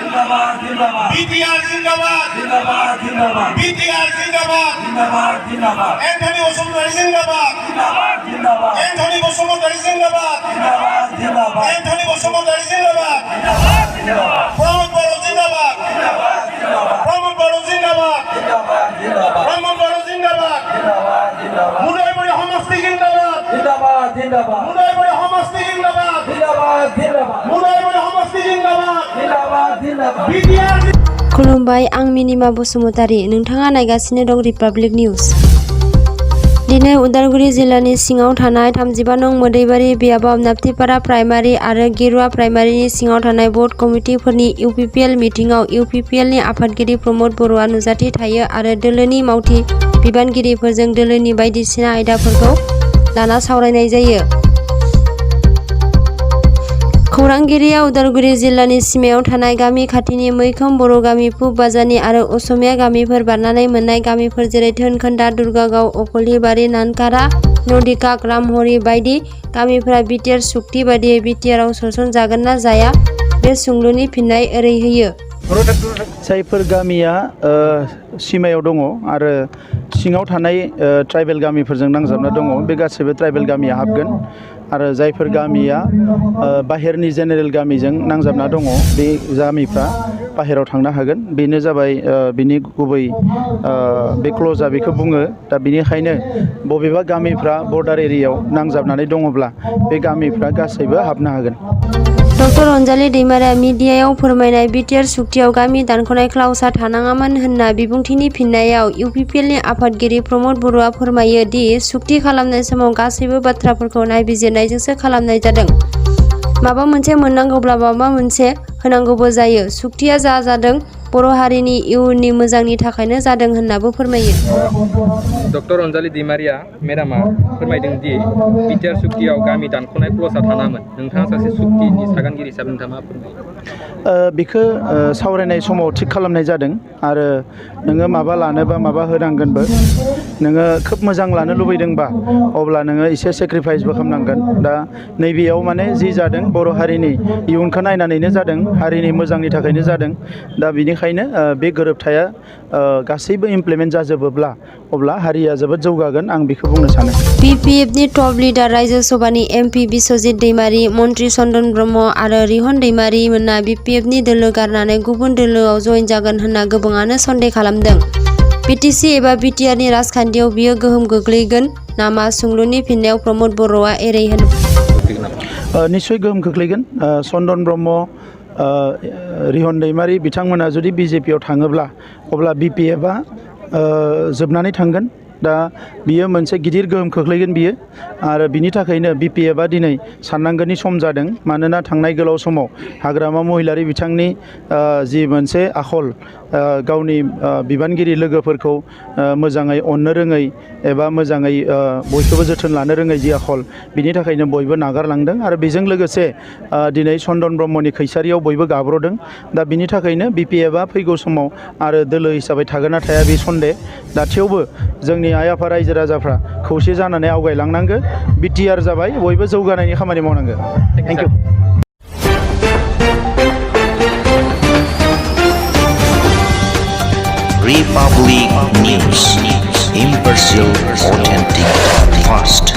BTR जिंदाबाद BTR जिंदाबाद Anthony Basumatary जिंदाबाद एंथनी बसुमतारी जिंदाबाद एंथनी बसुमतारी जिंदाबाद प्रमोद बर' जिंदाबाद प्रमोद बर' जिंदाबाद प्रमोद बर' जिंदाबाद मुदायबरी समष्टि जिंदाबाद मुदायबरी समष्टि जिंदाबाद मुदायबरी समष्टि जिंदाबाद BTR खुलुमबाय आं मिनिमा बसुमतारी नोंथाङा नायगासिनो दं रिपाब्लिक निउज। दिनै उदालगुरि जिल्लानि सिङाव थानाय 35 नं मोदैबारि बियाबाव नाप्तिपारा प्राइमारि आरो गेरुवा प्राइमारिनि सिङाव थानाय बोर्ड कमिटिफोरनि इउपिपिएल मिटिंआव इउपिपिएलनि आफादगिरि प्रमोद बर'आ नुजाथि थायो आरो दोलोनि मावथि बिबानगिरिफोरजों दोलोनि बायदिसिना आयदाफोरखौ लाना सावरायनाय जायो। खौरांगिरिया उदालगुरि जिल्लानि सिमायाव थानाय गामि खाथिनि मैखोम बर' गामि पुब बाजारनि आरो असमिया गामिफोर बारनानै मोननाय गामिफोर जेरै धोनखोन्दा दुर्गागाव अकलिबारि नानकारा नदिकाक रामहरि बायदि गामिफोरा बिटिआर सुक्ति बादियै बिटिआरआव सोसनजागोन ना जाया बे सोंलुनि फिननाय ओरै होयो। जायफोर गामिया सिमायाव दङ आरो सिङाव थानाय ट्राइबेल गामिफोरजों नांजाबना दङ बे गासैबो ट्राइबेल गामिया हाबगोन आरो जायफोर गामिया बाहेरनि जेनेरेल गामिजों नांजाबना दङ बे गामिफ्रा बाहेराव थांनो हागोन। बेनो जाबाय बिनि गुबै बे क्ल'जआ बेखौ बुङो। दा बिनिखायनो बबेबा गामिफ्रा बर्डार एरियायाव नांजाबनानै दङब्ला बे गामिफ्रा गासैबो हाबनो हागोन। डक्टर अनजालि दैमारिया मिडियायाव फोरमायनाय बिटिआर सुक्तियाव गामि दानख'नाय क्लाउसआ थानाङामोन होनना बिबुंथिनि फिननायाव इउपिपिएलनि आफादगिरि प्रमोद बर'आ फोरमायो दि सुक्ति खालामनाय समाव गासैबो बाथ्राफोरखौ नायबिजिरनायजोंसो खालामनाय जादों। माबा मोनसे मोननांगौब्ला माबा मोनसे होनांगौबो जायो। सुक्तिया जादों बर' हारिनि इयुननि मोजांनि थाखायनो जादों होननाबो फोरमायो। डक्टर अनजालि दैमारिया मेडामा फोरमायदों दि बिटिआर सुक्तियाव गामि दानख'नाय क्ल'जआ थानाङामोन। नोंथाङा सासे सुक्तिनि सागानगिरि हिसाबै नोंथाङा मा फोरमायो? बेखौ सावरायनाय समाव थिग खालामनाय जादों आरो नोङो माबा लानोबा माबा होनांगोनबो। नोङो खोब मोजां लानो लुबैदोंबा अब्ला नोङो एसे सेक्रिफाइसबो खालामनांगोन। दा नैबेयाव माने जि जादों बर' हारिनि इयुनखौ नायनानैनो जादों, हारिनि मोजांनि थाखायनो जादों। दा बेनिखायनो बे गोरोबथाया गासैबो इमप्लिमेन्ट जाजोबोब्ला अब्ला हारिया जोबोद जौगागोन आं बेखौ बुंनो सानो। बिपिएफनि टप लिडार रायजो सभानि एमपि बिश्वजित दैमारि, मन्त्रि चन्दन ब्रह्म आरो रिहन दैमारि मोनना बिपिएफनि दोलो गारनानै गुबुन दोलोआव जइन जागोन होनना गोबाङानो सन्देह खालामदों। बिटिसि एबा बिटिआरनि राजखान्थियाव बियो गोहोम गोग्लैगोन नामा सोंलुनि फिननायाव प्रमोद बर'आ एरै होनो। निश्चय गोहोम खोख्लैगोन। चन्दन ब्रह्म रिहन दैमारि बिथांमोना जुदि बिजेपियाव थाङोब्ला अब्ला बिपिएफआ जोबनानै थांगोन। दा बियो मोनसे गिदिर गोहोम खोख्लैगोन बियो आरो बिनि थाखायनो बिपिएफआ दिनै साननांगोननि सम जादों। मानोना थांनाय गोलाव समाव हाग्रामा महिलारि बिथांनि जि मोनसे आखल गावनि बिबानगिरि लोगोफोरखौ मोजाङै अननो रोङै एबा मोजाङै बयखौबो जोथोन लानो रोङै जि आखल बिनि थाखायनो बयबो नागारलांदों आरो बेजों लोगोसे दिनै चन्दन ब्रह्मनि खैसारियाव बयबो गाब्र'दों। दा बिनि थाखायनो बिपिएफआ फैगौ समाव आरो दोलो हिसाबै थागोन ना थाया बे सन्देह। दा थेवबो जोंनि आइ आफा रायजो राजाफ्रा खौसे जानानै आवगायलांनांगो। बिटिआर जाबाय बयबो जौगानायनि खामानि मावनांगो। Thank you. Republic News, impartial, authentic, fast.